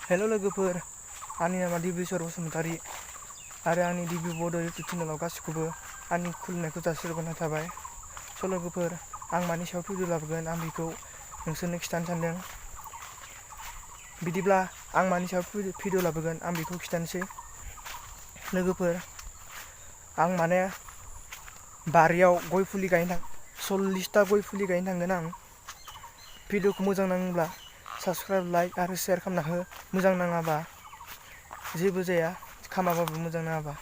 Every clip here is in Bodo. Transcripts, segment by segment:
हेल' लोगोफोर, आंनि नामा दिबिस्वर बसुमतारी आरो आंनि दिबि बड' इउटुब चेनेलाव गासिखौबो आंनि खुलुमनायखौ जासिहरग्रोनाय थाबाय। स' लोगोफोर, आं मानि सायाव भिडिअ लाबोगोन आं बेखौ नोंसोरनो खिथानो सानदों। बिदिब्ला आं मानि सायाव भिडिअ लाबोगोन आं बेखौ खिथानोसै। लोगोफोर, आं माने बारियाव गय फुलि गायनो 40टा गय फुलि गायनो थांगोन आं। भिडिअखौ मोजां नाङोब्ला साबस्क्राइब, लाइक आरो शेयार खालामना हो। मोजां नाङाबा जेबो जाया, खामाबाबो मोजां नाङाबा।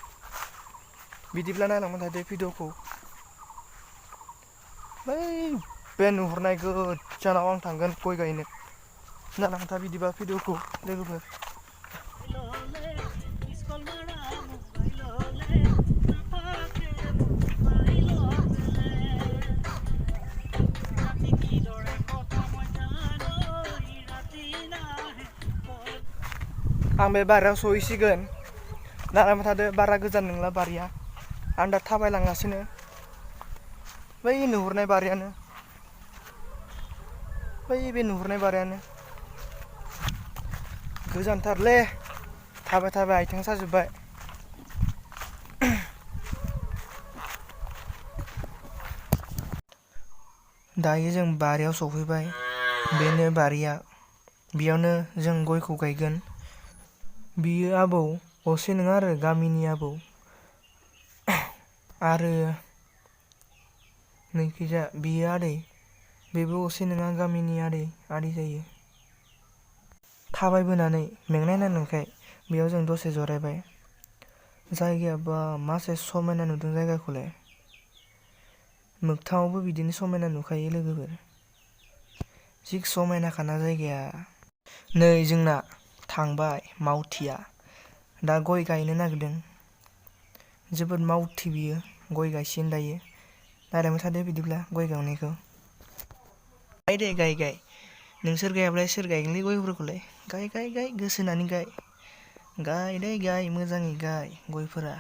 बिदिब्ला नायलांबाय थादो भिडिअखौ। बै बे नुहुरनाय गोजानाव आं थांगोन गय गायनो। नायलांबाय था बिदिबा भिडिअखौ लोगोफोर। आं बे बारियाव सहैसिगोन। नायलांबाय थादो, बारा गोजान नंला बारिया। आं दा थाबायलांगासिनो। बै नुहुरनाय बारियानो। बे नुहुरनाय बारियानो। गोजानथारलै, थाबाय थाबाय आथिं साजोब्बाय। दायो जों बारियाव सफैबाय। बेनो बारिया। बेयावनो जों गयखौ गायगोन। बियो आबौ, असे नङा आरो गामिनि आबौ। आरो नैखिजा बियो आदै। बेबो असे नङा गामिनि आदै जायो। थाबायबोनानै मेंनाय नांनायखाय बेयाव जों दसे जरायबाय। जायगाया बा मासे समायना नुदों जायगाखौलाय। मोगथाङावबो बिदिनो समायना नुखायो लोगोफोर। जि समायनाखाना जायगाया। नै जोंना थांबाय मावथिया। दा गय गायनो नागिरदों। जोबोद मावथि बियो, गय गायसिगोन दायो। नायलांबाय थादो बिदिब्ला गय गायनायखौ। गाय दे गाय। नोंसोर गायाब्ला सोर गायगोनलै गयफोरखौलाय? गाय गोसो होनानै गाय। गाय दे गाय, मोजाङै गाय गयफोरा।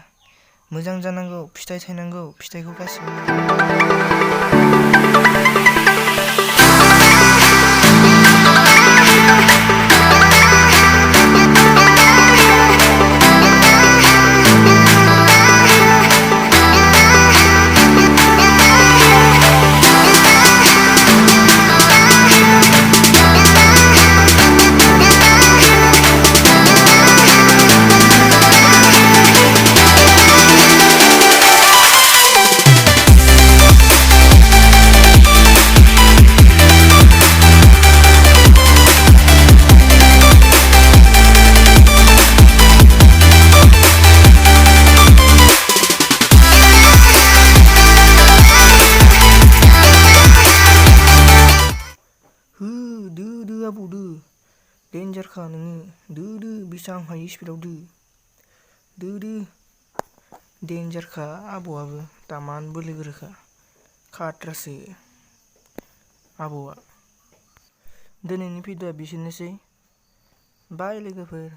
मोजां जानांगौ, फिथाइ थायनांगौ, फिथाइखौ गासिबो दो आबौ दो। डेन्जारखा नोङो। दो बेसेबां हायो स्पिडआव दो। डेन्जारखा आबौआबो, दामान बोलोगोराखा। खाट्रासो आबौआ। दिनैनि भिडिअ'आ बिसोरनोसै। बाय लोगोफोर।